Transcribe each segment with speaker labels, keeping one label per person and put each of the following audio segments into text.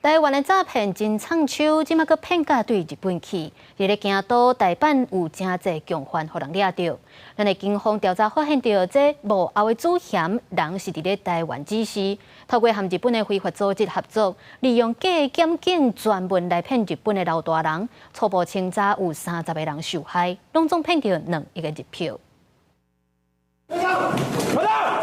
Speaker 1: 台灣的詐騙真藏手，這馬閣騙甲對日本去。佇咧京都、大阪有誠濟共犯予人掠著。咱的警方調查發現著，這幕後的主嫌人是佇咧台灣指使，透過和日本的非法組織合作，利用假檢警專門來騙日本的老大人。初步清查有30個人受害，攏總騙著2億个日票。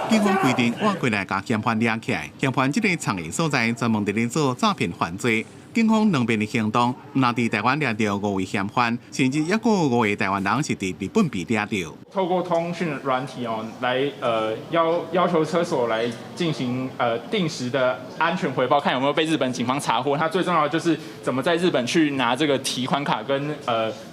Speaker 2: 警方規陣挖過來共嫌犯掠起來，嫌犯這个藏匿所在專門佇咧做詐騙犯罪。警方兩邊的行動，毋但佇台灣掠著五位嫌犯，甚至猶閣有五個台灣人是佇日本被掠著。
Speaker 3: 透過通訊軟體哦，來要求車手來進行定時的安全回報，看有沒有被日本警方查獲。它最重要的就是怎麼在日本去拿這個提款卡跟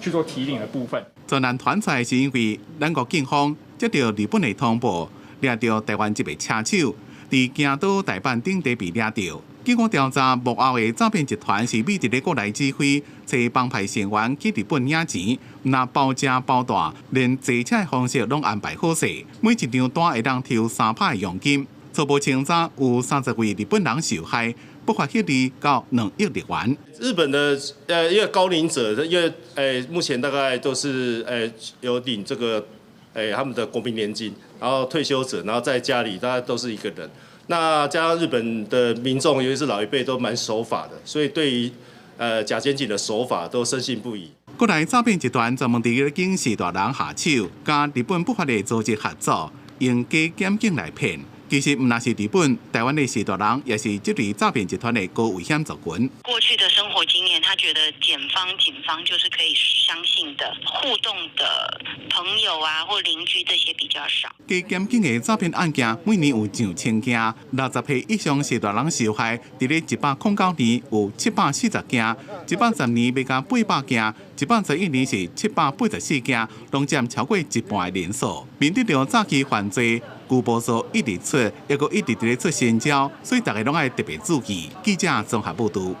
Speaker 3: 去做提領的部分。
Speaker 2: 專案傳出來是因為咱國警方接著日本的通報，掠著台灣一個車手，佇京都、大阪等地被掠著。經過調查，幕後的詐騙集團是美佇咧國內指揮，揣幫派成員去日本領錢，毋但包食包大，連坐車的方式攏安排好勢，每一張單會當抽3趴的佣金。初步清查有30位日本人受害，不法獲利到2億日元。
Speaker 4: 日本的因為高齡者，因為目前大概都是有領這個他們的國民年金，然後退休者，然後在家裡大概都是一個人。那加上日本的民眾，尤其是老一輩，都蠻守法的，所以對於假檢警的手法都深信不疑。
Speaker 2: 國內詐騙集團專門佇咧警示大人下手，佮日本不法的組織合作，用假檢警來騙。其實毋但是日本，台灣的序大人也是這類詐騙集團的高危險族群。
Speaker 5: 過去的生活經驗，他覺得檢方、警方就是可以相信的互動的朋友啊，或鄰居這些比較少。
Speaker 2: 假檢警的詐騙案件每年有上千件，60歲以上序大人受害，佇咧109年有740件，110年欲共800件，111年是784件，攏佔超過一半的人數。面對著詐欺犯罪，舊步數一直出，猶閣一直佇咧出新招，所以大家攏愛特別注意。記者綜合報導。